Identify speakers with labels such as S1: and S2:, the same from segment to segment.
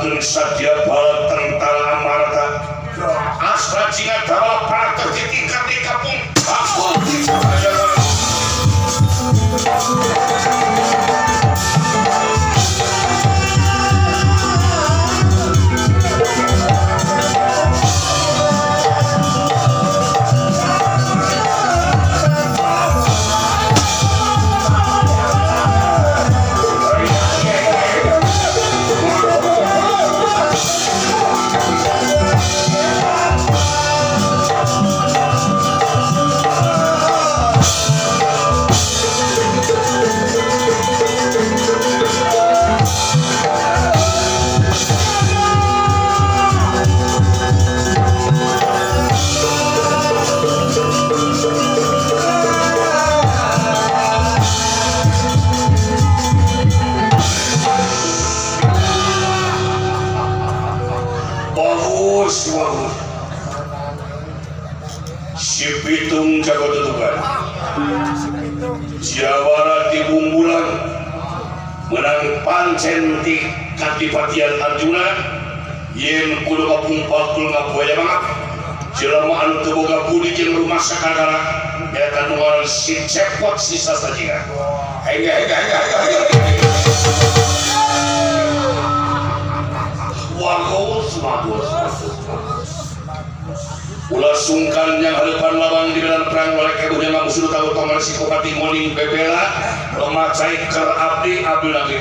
S1: Ngumpulkeun sadia bala tentara Amarta. Astra Jingga Dawa Prater ditingkat di kampung Bakul. Bagus, bagus. Si Pitung jago tutukan. Jawara di Bumbulan menang pancen ti katipatian Arjuna yen kudu kapumpak kudu ngabuaya banget. Jelema anu teu boga budi jeung rumah sakagara eta nu ngaran si Cepot si Sastajinga. Hengga hengga hengga hengga hengga. Bagus, bagus, bagus. Ulah sungkan yang hadapan lawang di medan perang oleh kebunya ngamusuh tahu tong resiko pati moning bebela lemah cai ker abdi abdi lagi.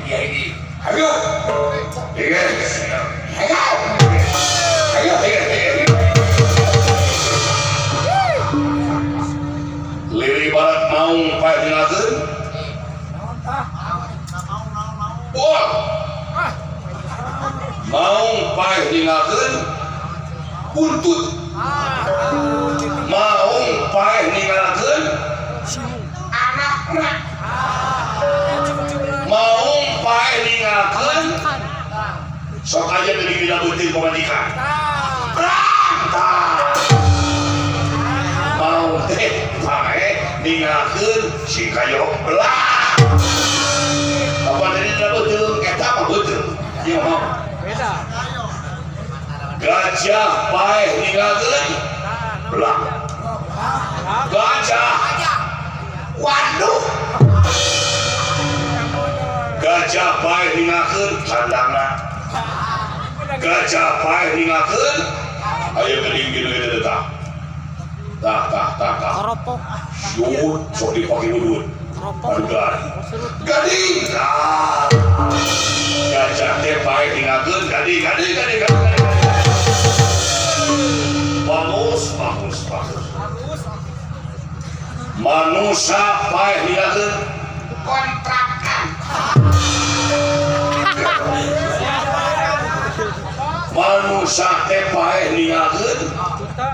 S1: Iya ini. Ayo. Iya. Ayo. Ayo. Liri barat maung pae dinakeun. Wah. Maung pae dinakeun buntut. Maung pae ninggalkeun anakna. Maung pae ninggalkeun sok aja deui dina beuteung pamajikan. Perang tah. Maung teh pae ninggalkeun si kayok belah. Apa dari dina beuteung eta mah beuteung. Ieu mah
S2: Beda.
S1: Gajah paeh ninggalkeun belang. Gajah waduh. Gajah paeh ninggalkeun kandangna. Gajah paeh ninggalkeun aya geuning kieu teh tah. Tah tah tah tah.
S2: Keropok.
S1: Syut sok dipake udud.
S2: Keropok.
S1: Gading. Tah. Gajah teh paeh ninggalkeun gading gading gading gading. Bagus, bagus, bagus. Manusia paeh ninggalkeun kontrakan. Manusia teh paeh ninggalkeun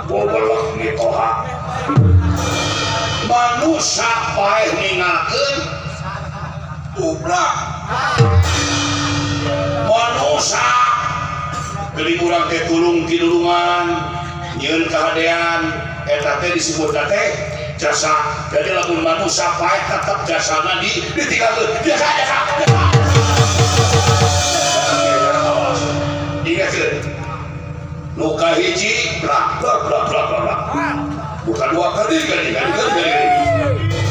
S1: bobelok mitoha. Manusia paeh ninggalkeun ublak. Manusia geuning urang teh tulung tidulungan nyieun kahadean eta teh disebut teh jasa. Jadi lamun manusia paeh tetep jasana di ditinggalkeun. Jasa jasa. Ingatkeun. Nu kahiji bla bla bla bla bla. Nu kadua kali kali kali kali.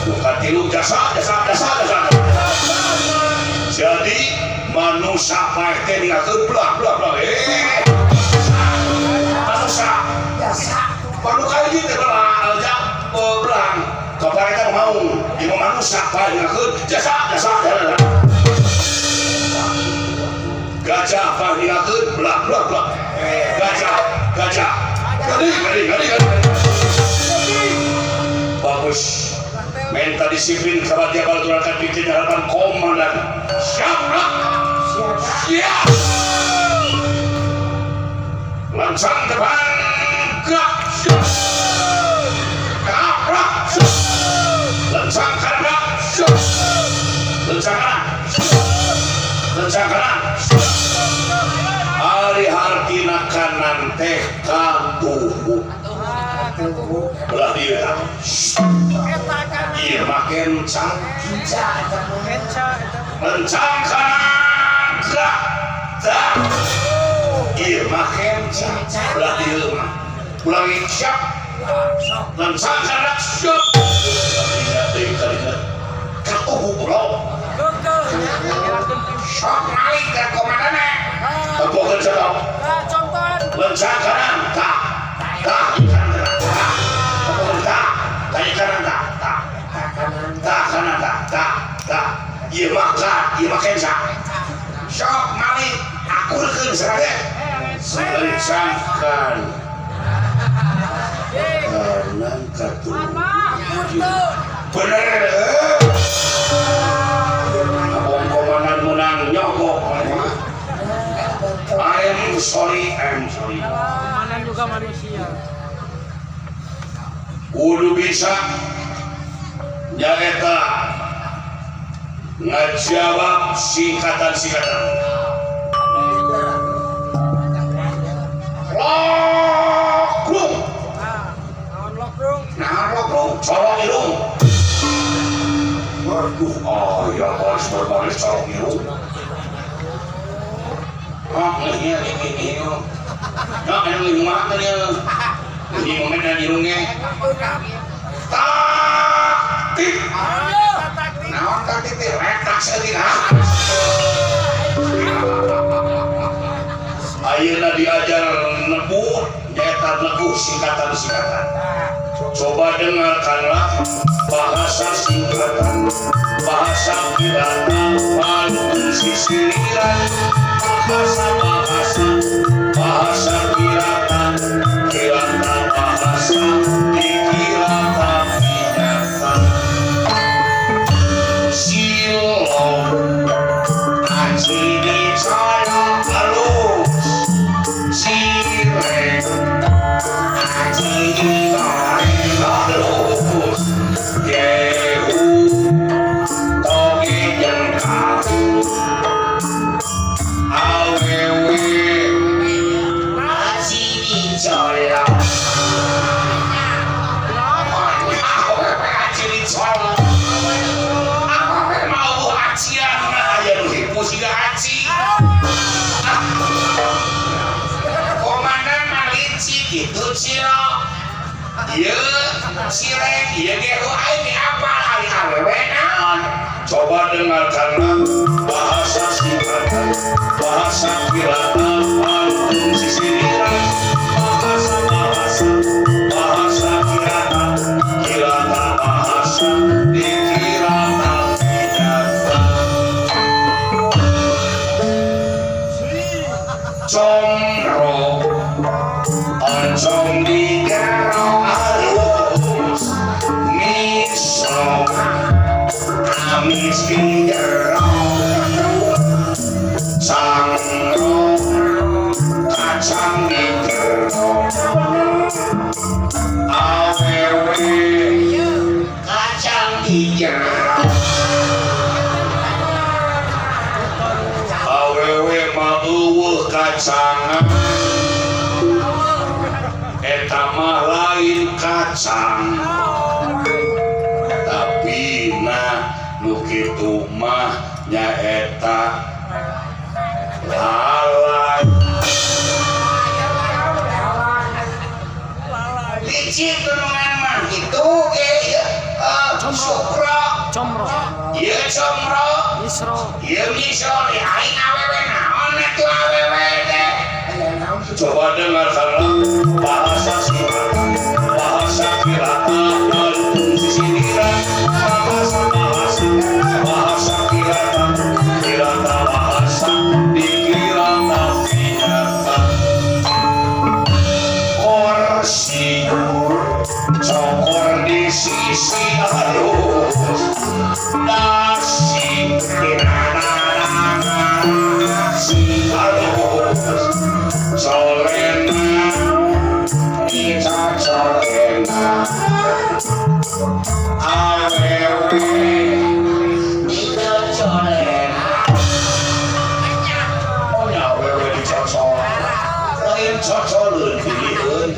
S1: Nu katilu jasa jasa jasa jasa. Jadi manusia paeh teh ninggalkeun bla bla bla. Manusia
S3: Jasa.
S1: Panu kahiji teh belang. Kapare teh mau ieu manusia paeh ninggalkeun jasa jasa jasa. Gajah paeh ninggalkeun bla bla bla. Gajah gajah. Gading gading gading gading. Bagus. Minta disiplin kabadia balturakan bikin harapan komandan. Siap nak? Siap. Langsung depan gerak. Siap. Gerak. Siap. Lencang kanan. Siap. Lencang kanan. Siap. Lencang kanan. Siap. Ari hartina kanan teh katuhu. Belah dieu tah. Ieu mah kencang.
S3: Kinca eta mah.
S1: Lencang kanan gerak. Tak. Ieu mah kenca. Belah dieu mah. Ulangi siap. Lencang kanan siap. Ingat deui kalinya. Katuhu goblok.
S2: Sok malik ke komandana.
S1: Tempokeun cekap. Lencang kanan tak. Tak kanan tak. Tempokeun tak. Tanya kanan tak. Tak. Tak kanan tak. Tak. Tak. Ieu mah ka, ieu mah kenca.
S2: Sok malik akurkeun sareng.
S1: Lencangkan kanan katujuh.
S2: Bener.
S1: Abang komandan menang nyogok. I'm sorry, I'm sorry.
S3: Komandan juga manusia.
S1: Kudu bisa nyaeta ngajawab singkatan-singkatan. Lokrung,
S3: Naon lokrung?
S2: Nah, lokrung.
S1: Colok irung. Waduh, ayah baris berbaris colok irung.
S2: Oh, ini ini ini.
S1: Nah, ini lima ini. Ini momen dan irungnya. Taktik.
S2: Naon tadi teh retak seuri ah.
S1: Ayeuna diajar nepuh, nyaeta nepuh singkatan-singkatan. Coba dengarkanlah bahasa singkatan, bahasa kirata, pantun sisiliran, bahasa-bahasa, bahasa kirata, kirata bahasa, dikira tapi nyata. Silong, aci dicolok halus, cireng, aci digoreng halus, gehu, toge jeung tahu, awewe,
S2: Aci dicolok. Awewe aci dicolok. Awewe mau acian
S1: aya nu hipu siga aci.
S2: Komandan mah licik gitu cilok. Ieu cireng, ieu gehu aing ge apal ari awewe naon.
S1: Coba dengarkanlah bahasa singkatan, bahasa kirata, pantun sisiliran, bahasa-bahasa, bahasa kirata, kirata bahasa, dikira tapi nyata. Comro, oncom di jero halus, misro,
S2: Amis di jero. Sangro, kacang di jero.
S1: Awewe,
S2: Kacang di jero.
S1: Awewe mah eueuh kacangan, eta mah lain kacang, tapi nah nu kitu mah nyaeta lalai.
S2: Licik tunungan mah gitu ge ieu sukro.
S3: Comro.
S2: Ieu comro.
S3: Misro.
S2: Ieu misro aing awewe naon atuh awewe teh.
S1: Coba dengarkanlah bahasa singkatan, bahasa kirata, pantun sisiliran, bahasa bahasa, bahasa kirata, kirata bahasa, dikira tapi nyata. Kursi, cokor di sisi halus, dasi, si halus, solena, dicocolena, awewe,
S2: Dicocolena.
S1: Oh nya awewe dicocol, lain cocoleun pilieun.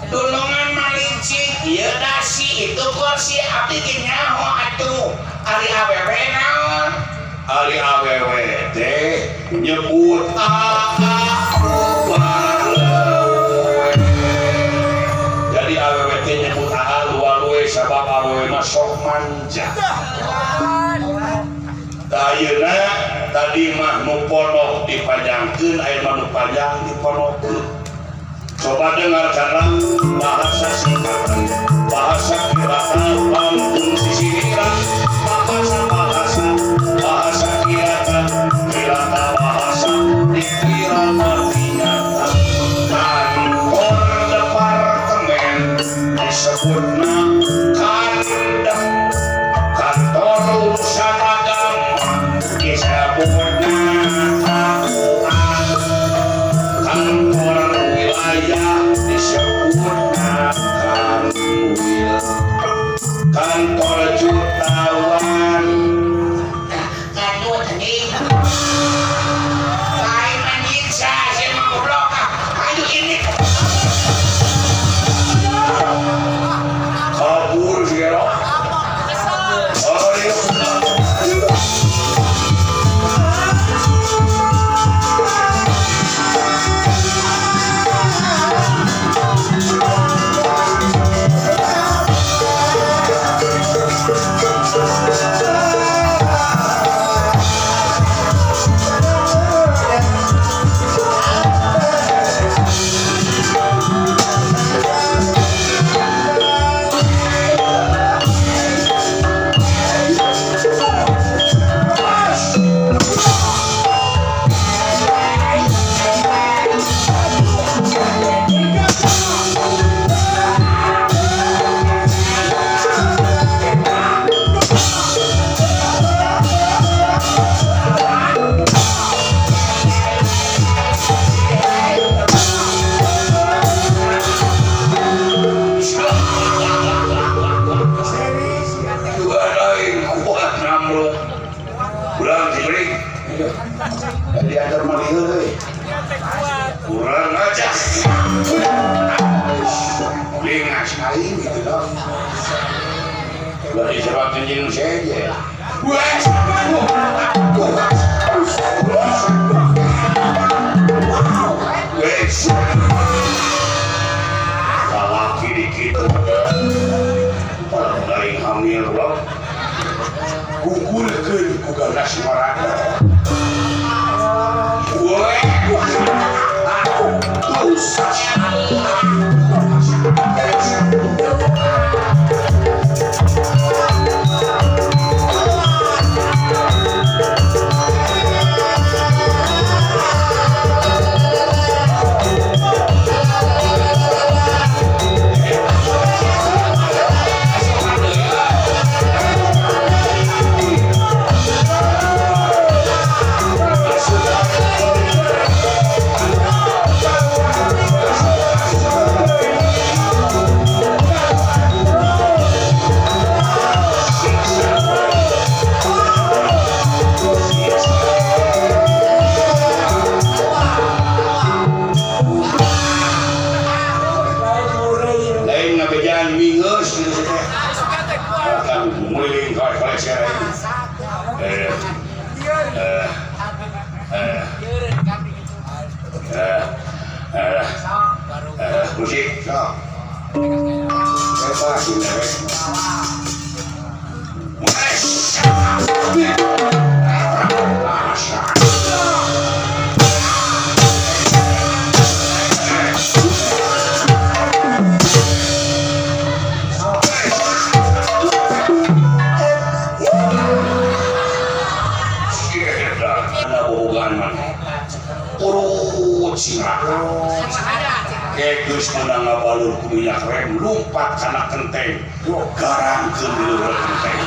S2: Tulungan mah licik ieu dasi itu kursi abdi ge nyaho atuh ari awewe naon.
S1: Ari awewe teh nyebut luar. Jadi awewe teh nyebut aa luar sabab awewe mah sok manja. Ayeuna tadi mah nu pondok dipanjangkeun, aya mah nu panjang dipondokkeun. Coba dengarkanlah bahasa singkatan, bahasa kiratan, pantun sisiran, bahasa bahasa, bahasa kiratan, kirata bahasa, dikira artinya. Kantor departemen disebutna kandang, kantor urusan agama disebutna KUA, kantor wilayah disebutna kanwil, kantor jutawan
S2: Kanut nih. Lain menyiksa si goblok. Aduh ini.
S1: Kabur si Gero. Ayo. Kuat namruk. Ulang diberi. Diatur malieur euy. Kurang aja. Lingas aing gitu loh. Ulah disebatkeun jeung seje. Wes. Wes. Lalaki di kitu. Lain hamil loh. Gugulkeun ku ganas marana. Lain ngabejaan mingus gitu teh. Akan muliling ka koleksi aing. Eh. Eh. Eh. Eh. Eh. Eh, musik. Sok. Bebas ini, weh. Wes. Masa. Bobogaan maneh. Urut siraka. Geus menang ngabalur ku minyak rem lumpat kana kenteng. Garangkeun di luhur kenteng.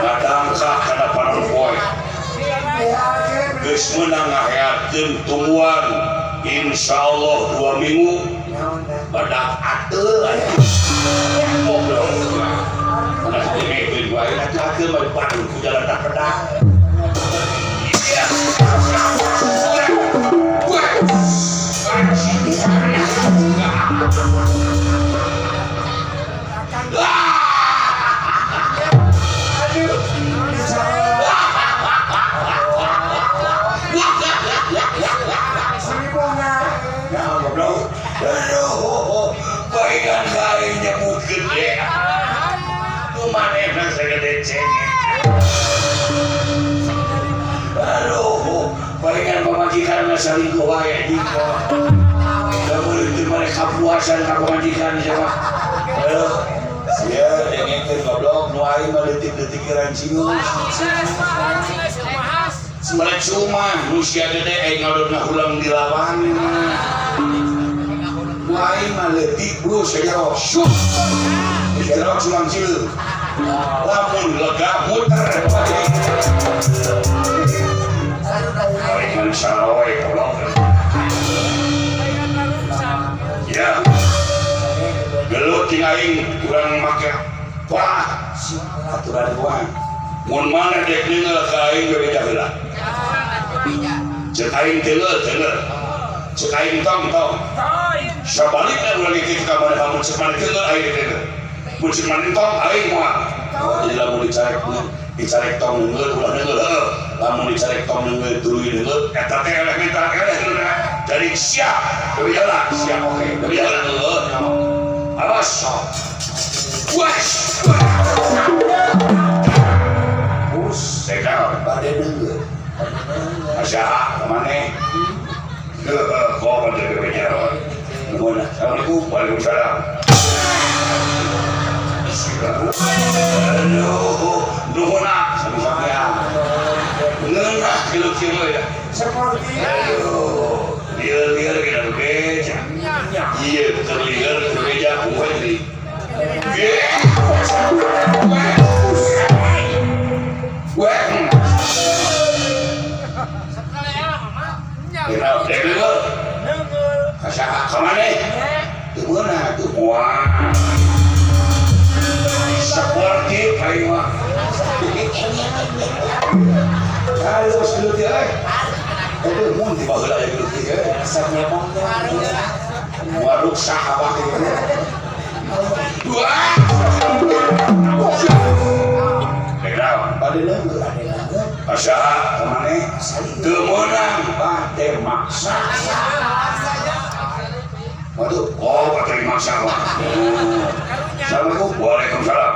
S1: Ngadangkak kana panon poe. Geus meunang ngaheatkeun tungguan. Insyaallah 2 minggu badak ateul aya. Goblok. Mana dengekeun wae atuh ateul mah dipandu ku jalan tak pedak. Iya. Aduh, baingan ka aing nyebut gede. Nu manehna sagede cengek. Aduh, baingan pamajikan salingkuh wae anjing. Da meuli teu maneh kapuasan ka pamajikan sia mah. Aduh, sia dengekeun goblok nu aing mah leutik-leutik rancingus. Cuma nu sia gede aing ngadon ngahulang di lawan. Nu aing mah leutik bro sajero syuk. Dijerok sulang cileung. Lamun lega muter. Aing salah wae goblok. Ya. Gelut jeung aing kurang make wah aturan gua. Mun mana dek neungeul ka aing bebeja heula. Cek aing teungeul teungeul. Cek aing tong tong. Sabalikna urang kitu ka maneh lamun cek maneh teungeul aing teungeul. Mun cek maneh tong aing moal. Oh, jadi lamun dicarek tong neungeul ulah neungeul heuh. Lamun dicarek tong neungeul tuluy neungeul eta teh eleh minta eleh heula. Jadi siap. Bebeja heula siap oke. Bebeja heula heuh. Awas. Was. Us, sekal
S2: Bade neungeul.
S1: Asaha maneh? Heuh, kok bade bebeja. Nuhun. Assalamualaikum. Waalaikumsalam. Aduh, nuhun ah, sami-sami ah. Ngeunah kieu kieu ya.
S2: Seperti
S1: Aduh, lieur-lieur kita bebeja. Iya, keur lieur keur beja kumaha jadi. Weh. Kira dek deungeul. Kasaha ka maneh? Teu meunang atuh. Wah. Sportif aing mah. Halus gelut teh euy. Aduh, mun ti baheula aya gelut teh euy. Moal ruksak abah teh. Wah. Dek naon?
S2: Bade neungeul.
S1: Asaha ka maneh? Teu meunang bade maksa. Waduh, oh bade maksa mah. Assalamualaikum. Waalaikumsalam.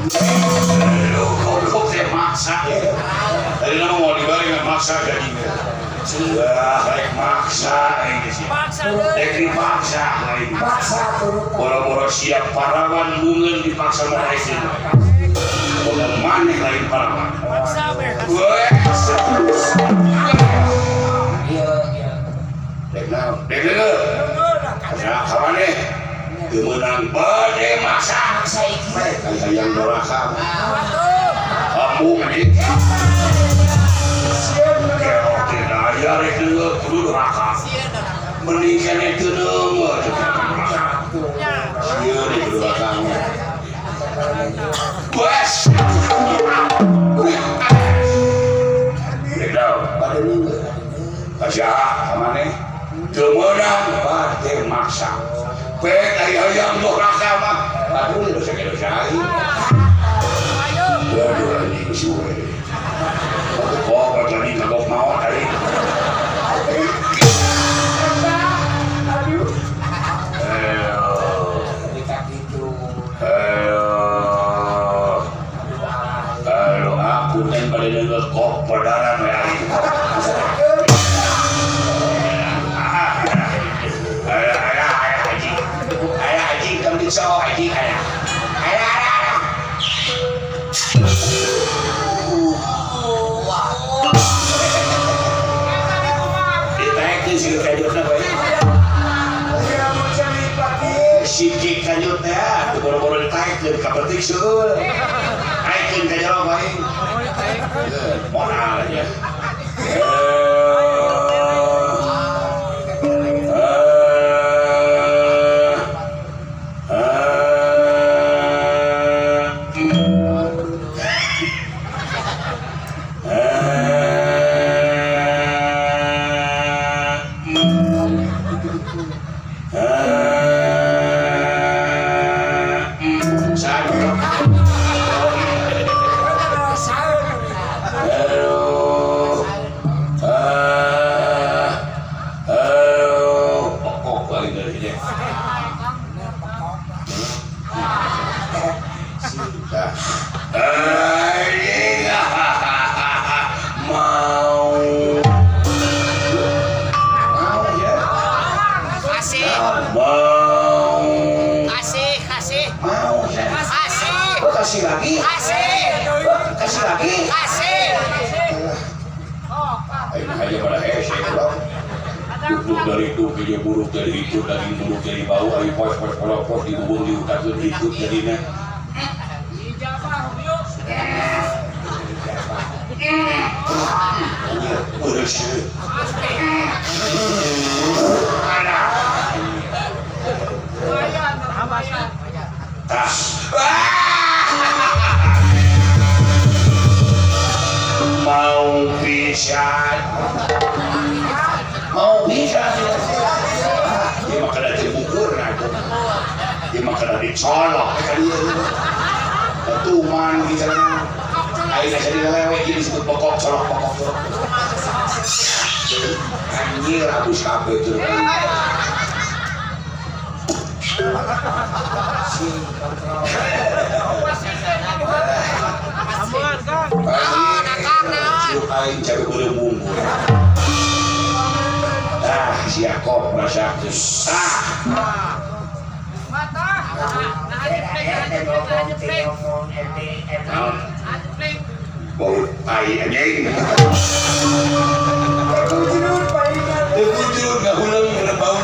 S1: Aduh, goblok teh maksa. Tadi nama mau dibalik maksa jadi. Wah, rek maksa aing geus. Rek dipaksa aing.
S2: Paksa turut.
S1: Boro-boro siap parawan bungeun dipaksa mah aing. Boga maneh lain parawan. Weh.
S2: Iya, iya.
S1: Dek naon? Dek deungeul. Kasaha ka maneh? Teu meunang bade maksa.
S2: Maksa iki.
S1: Kali hayang doraka. Kampung anjing. Kerok teh aya rek deungeul kudu doraka. Mending keneh teu deungeul teh doraka. Sieun di doraka. Wes. Dek naon?
S2: Bade neungeul.
S1: Kasaha ka maneh? Teu meunang bade maksa. Pek aya hayang doraka mah. Aduh, dosa ge dosa aing. Aduh, anjing suwe. Oh, tadi kagok maot aing.
S2: Aduh.
S1: Aduh.
S2: Tapi kitu.
S1: Aduh. Aduh, aku teh bade deungeul kok pedaran we aing. Ayo, ayo, ayo, haji. Ayo, haji, kamu di sawah, haji, ayo. Ayo, ayo, ayo. Ditaekeun si kajutna bae. Sikik kajutna teu boro-boro ditaekeun kapetik seueul. Taekeun ka jero bae. Modal aja. Aduh.
S2: Kasih lagi.
S3: Kasih.
S2: Kasih lagi.
S3: Kasih.
S1: Ayo aja pada hese bro. Duduk dari itu video buruk dari itu daging buruk dari bau ayo pos pos pos pos dibubung diutakeun ikut jadinya. Mau bisa, mau bisa. Dia makan dari bukur, dia makan dari colok, tuman gitu. Akhirnya jadi lewek ini disebut pokok colok pokok colok. Anjir abu sabe itu. Aing cabe beureum bumbu. Ah, si Yakob rasakeun. Ah. Bau tai anjing. Teu bujur ngahuleng bau.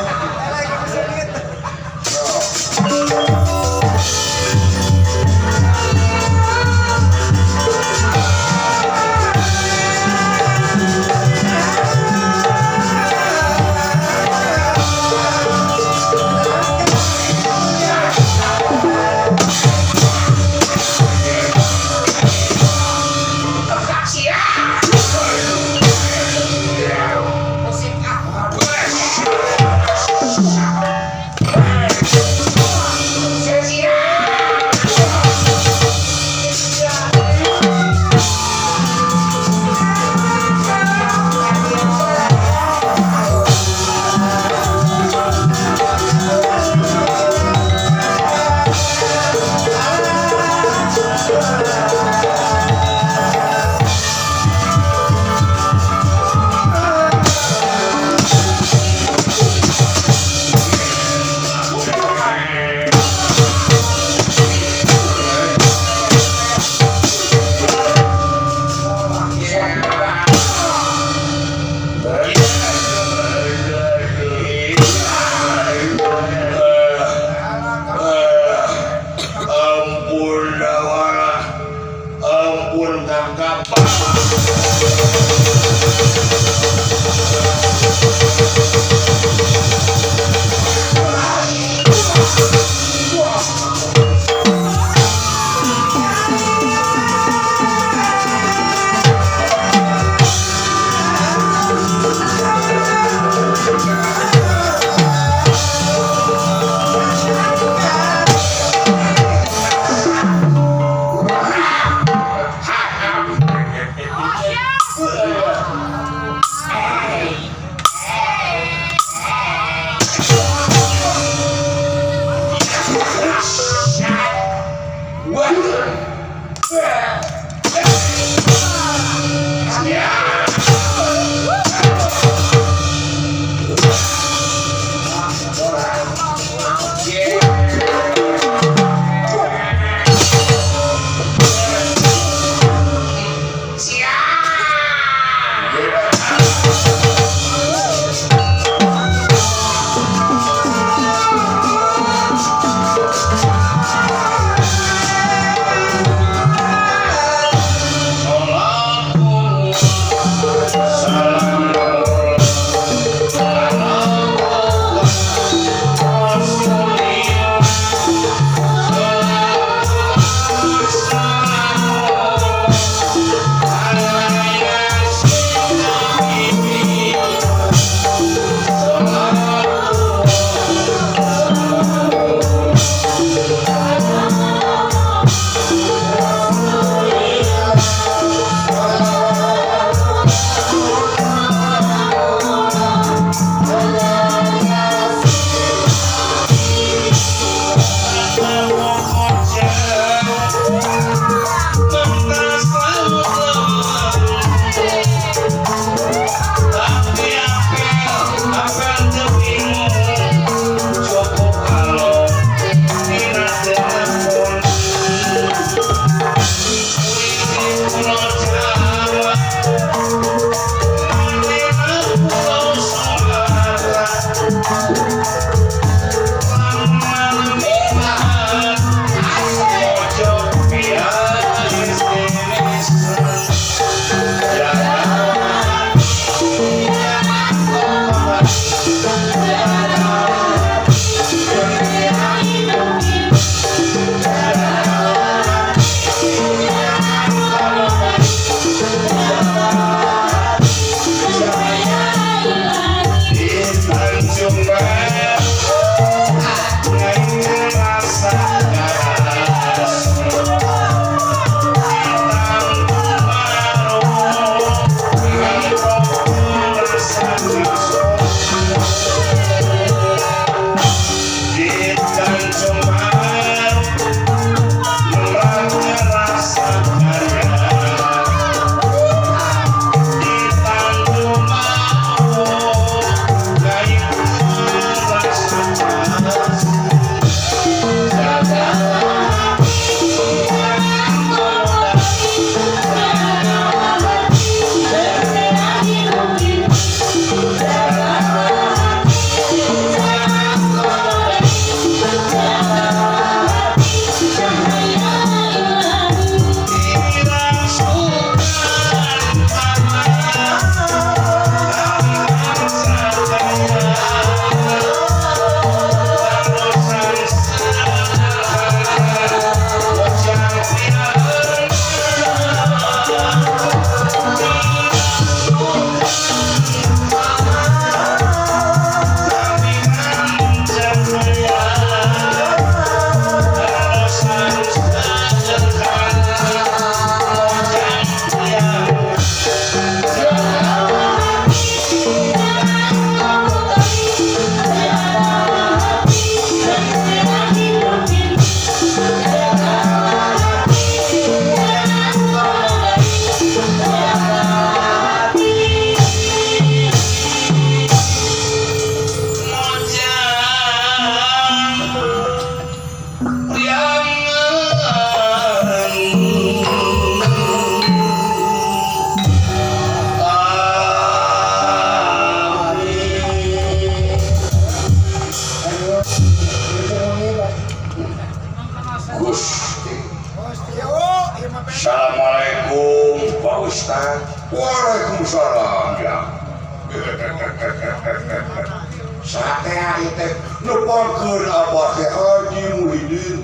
S1: Saha teh ieu teh nepangkeun Abah teh Haji Muhidin.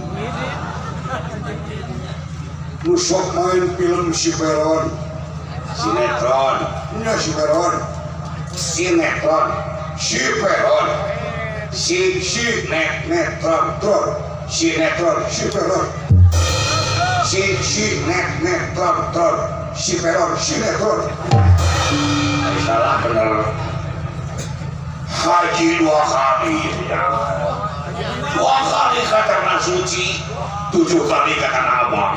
S1: Nu sok main film si Peron,
S2: Sinetron,
S1: nya si Peron,
S2: sinetron,
S1: si Peron,
S2: si
S1: si
S2: net
S1: netron tron,
S2: sinetron,
S1: si Peron,
S2: si
S1: si
S2: net
S1: netron tron, si Peron, sinetron.
S2: Salah bener. Haji dua kali ya. Dua kali ke tanah suci, 7 kali ke tanah abang.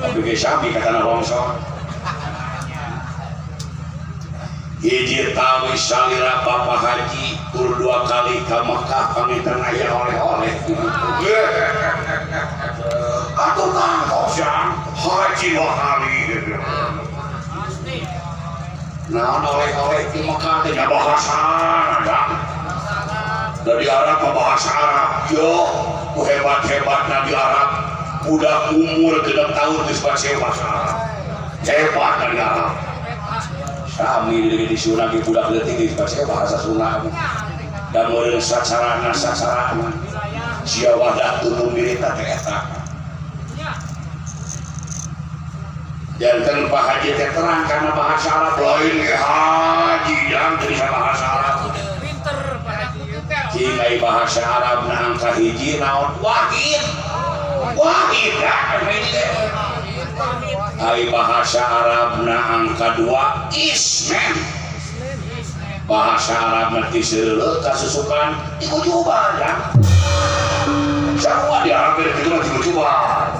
S2: Tapi ge sami ke tanah longsor. Hiji tawi salira Bapak Haji tur 2 kali ke Mekah pangitan aya oleh-oleh. Atuh tangtos ya, haji 2 kali. Naon oleh-oleh di Mekah teh nya bahasa ada. Dari Arab mah bahasa Arab. Yo, ku hebat-hebatna di Arab. Budak umur 6 tahun geus baca bahasa Arab. Hebat dari Arab. Sami di Sunda ge budak leutik geus baca bahasa Sunda. Da meureun sacarana-sacarana. Sia wadah tutup mirita teh eta. Janten Pak Haji teh terang karena bahasa Arab lain ge haji jang teu bisa bahasa Arab.
S3: Pinter Pak Haji.
S2: Cing ai bahasa Arab na angka hiji naon wahid. Wahid da ini teh. Ai bahasa Arab na angka 2 ismen. Bahasa Arab na tiseuleuh kasusukan dikujuban ya. Sarua di Arab kitu mah dikujuban.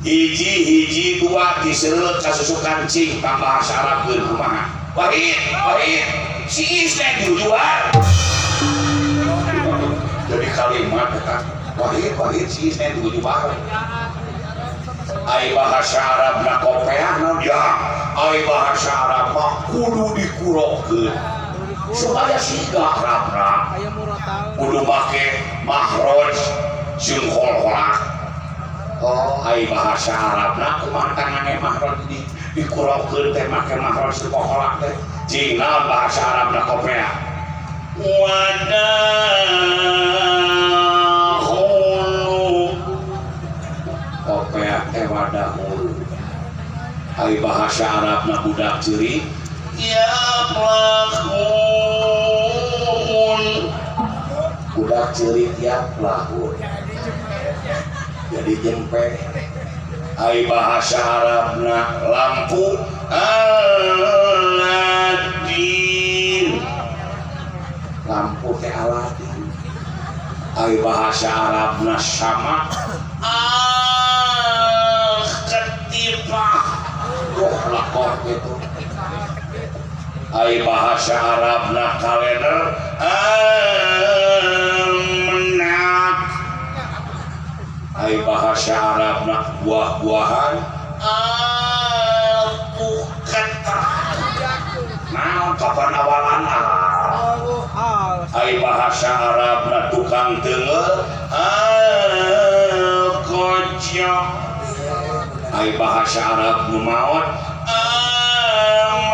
S2: Hiji hiji dua tiseuleuh kasusukan cing pambahasa Arab geun kumaha. Wahid, wahid, si ismen dikujuban. Jadi kalimat eta wahid, wahid si ismen dikujuban. Ai bahasa Arab na kopeah naon ya? Ai bahasa Arab mah kudu dikurokeun supaya siga Arabna. Kudu make mahroj jeung hol-holak. Oh, ai bahasa Arabna kumaha tangane mahroj di dikurokeun teh make mahroj jeung hol-holak teh. Cing naon bahasa Arabna kopeah? Wadahulu. Kopeah teh wadahulu. Ai bahasa Arabna budak ceurik ya plahun. Budak ceurik ya plahun. Jadi jempe. Ai bahasa Arabna lampu Aladin. Lampu teh Aladin. Ai bahasa Arabna sama al-ketipah. Wah lakor gitu. Ai bahasa Arabna kalender almenak. Ai bahasa Arabna buah-buahan alpukat. Naon kapan awalan al. Ai bahasa Arabna tukang teunggeul al-kojok. Ai bahasa Arab nu maot almarhum.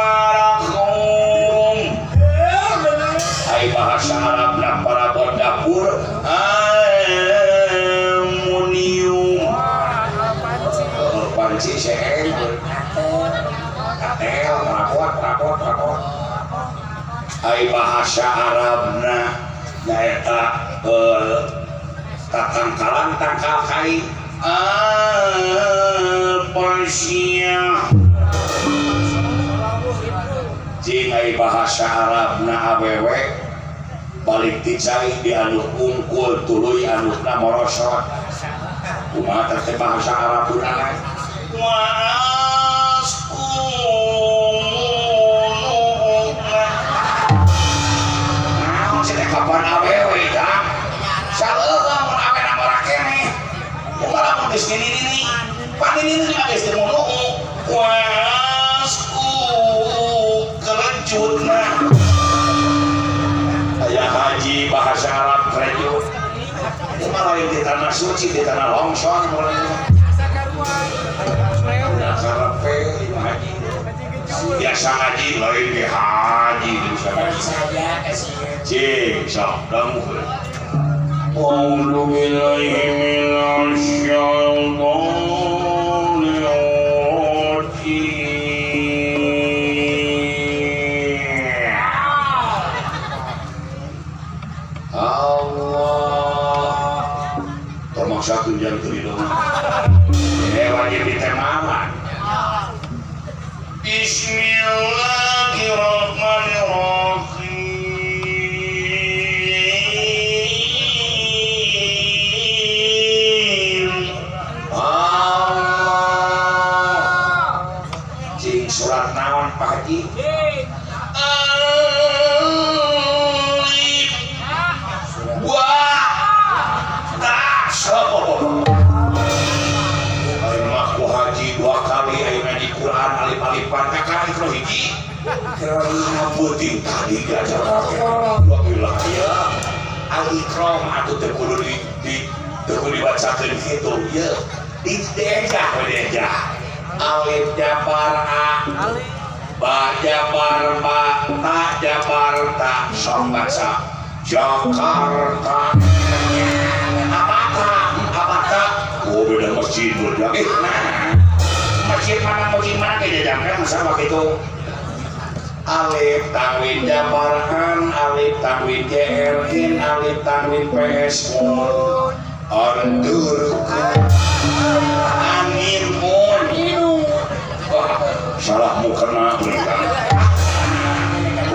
S2: Ai bahasa Arabna parabot dapur almunium. Panci seeng katel rapot rapot rapot. Ai bahasa Arabna nyaeta tatangkalan tangkal kai al-Persia. Cing ai bahasa Arabna awewe balik ti cai di anu ungkul tuluy anukna morosot. Kumaha teh bahasa Arab urang? Naon sih teh kapan awewe tah? Saleuh mun awena mah keneh. Kumaha lamun geus nini-nini? Panini-nini mah geus teu mono. Wasku kelecutna. Aya haji bahasa Arab kerejo. Ieu mah lain di tanah suci, di tanah longsor mun. Udah karepe ieu haji.
S1: Biasa ngaji lain ge haji bisa ngaji. Cing sok dangukeun. A'udzu billahi minasy syaithanir rajim. Allah. Termaksakeun jang teu didong. Wajib ditemaman. Bismillahirrahmanirrahim. Allah. Cing surat naon Pak Haji? Alif wa ta sa. Haji dua kali ayo ngaji Quran alif-alifan kakak itu hiji penting tadi diajar dua bilang ya al-ikram atau teu kudu di teu kudu dibacakeun kitu ieu di diejah we diejah alif jabar a ba jabar ba ta jabar ta sok baca Jakarta apa ta apa ta. Oh beda masjid beda. Nah, masjid mana kayak jajangkan sama gitu. Alif tanwin jabaran, alif tanwin JRN, alif tanwin PS pun, andur angin pun. Wah, salah mukena mereka.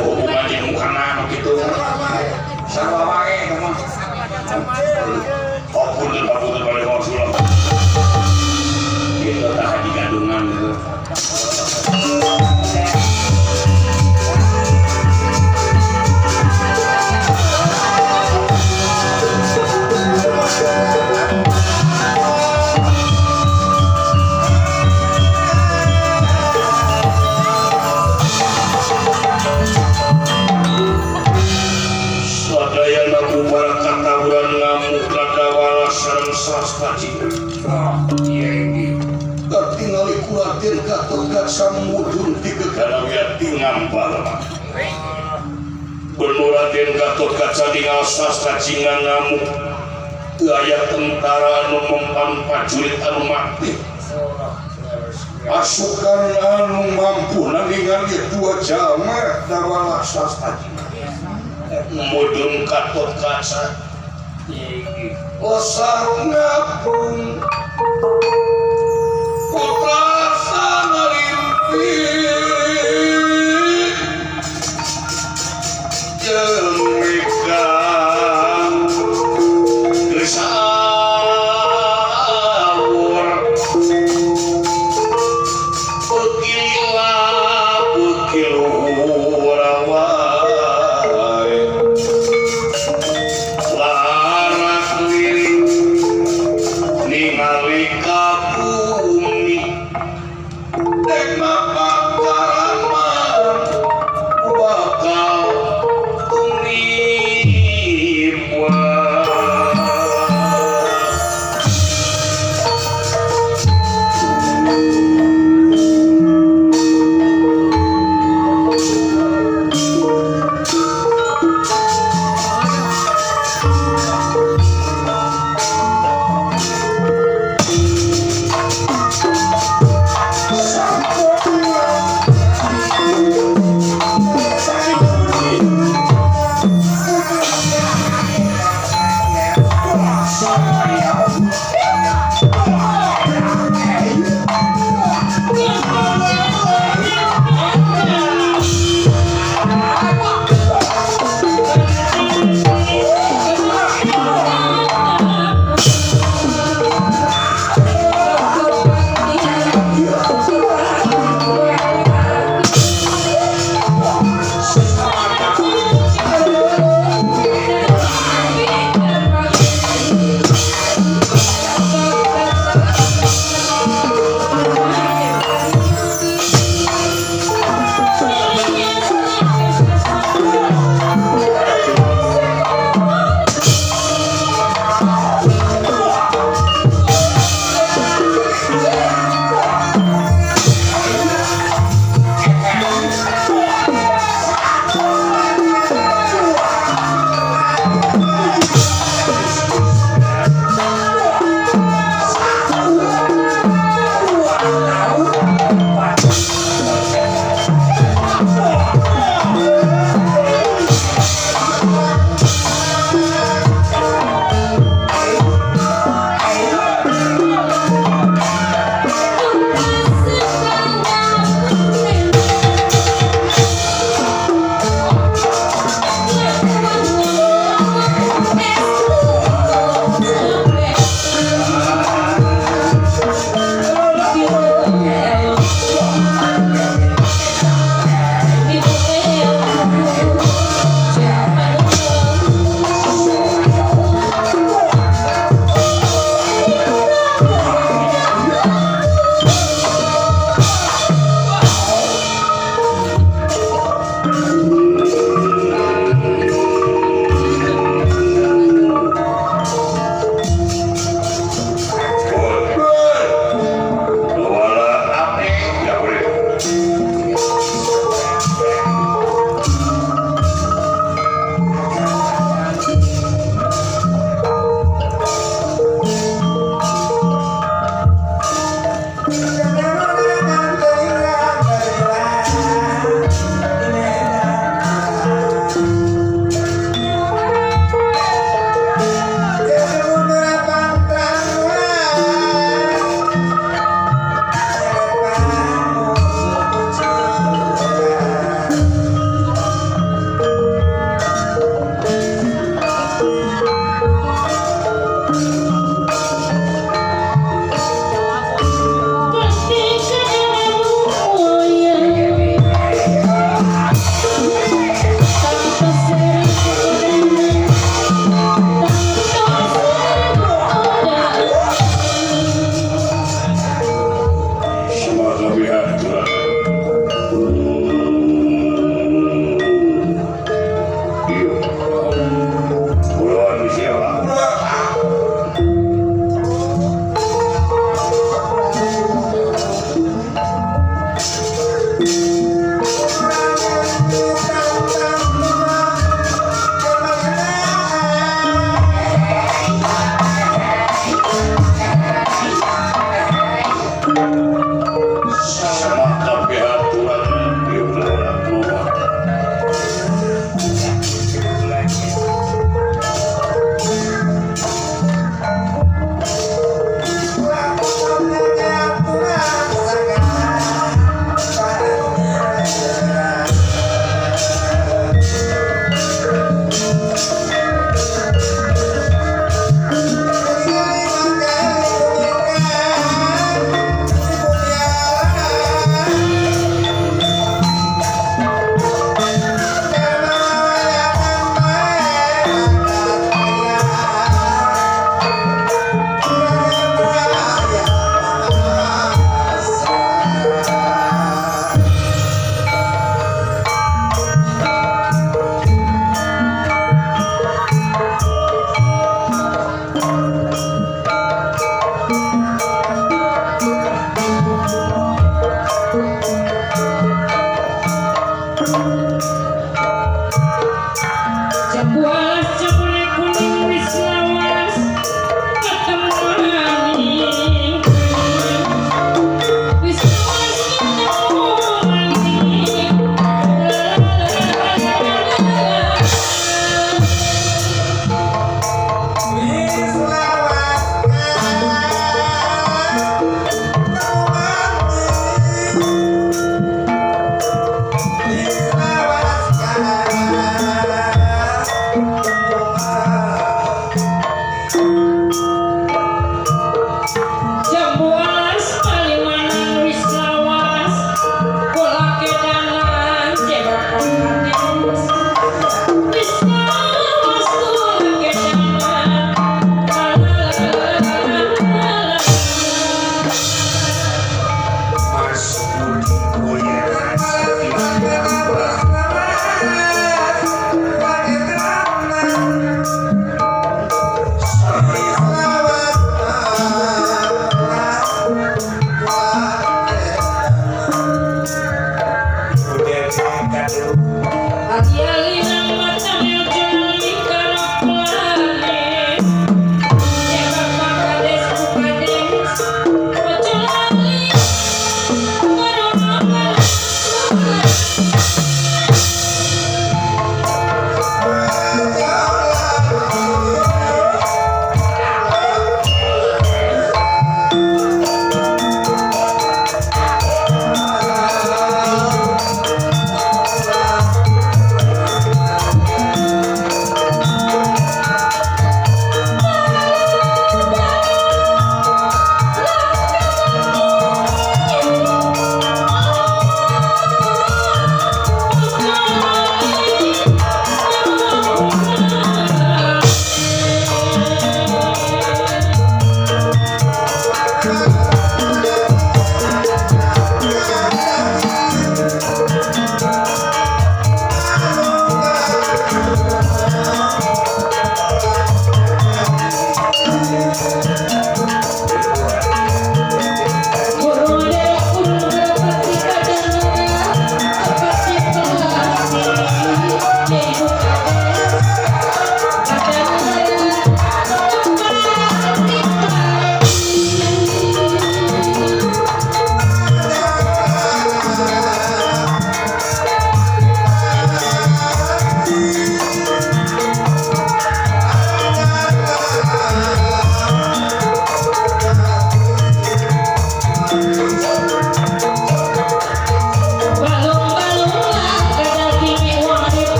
S1: Oh, bukan jeung mukena gitu. Salah wae mah. Ampun ampun pada Rasulullah. Itu tak haji gadungan gitu. Sadayana kubara kataburan ngamuk ladawala sareng sastra cina. Katingali kulatir katokat samudun ti kegalawian tingampal. Benuraden Gatot Kaca tinggal sastra Cina ngamuk. Teu aya tentara anu mempan prajurit anu mati. Pasukan anu mampu nandingan ieu dua jalma dawala sastra Cina. Mudun Gatot Kaca osar ngapung putra sanarimpi jeung mika geus awur peukilah peukiluhur wae larak lirik ningali ka bumi dek mapak karaman bakal tumibwa.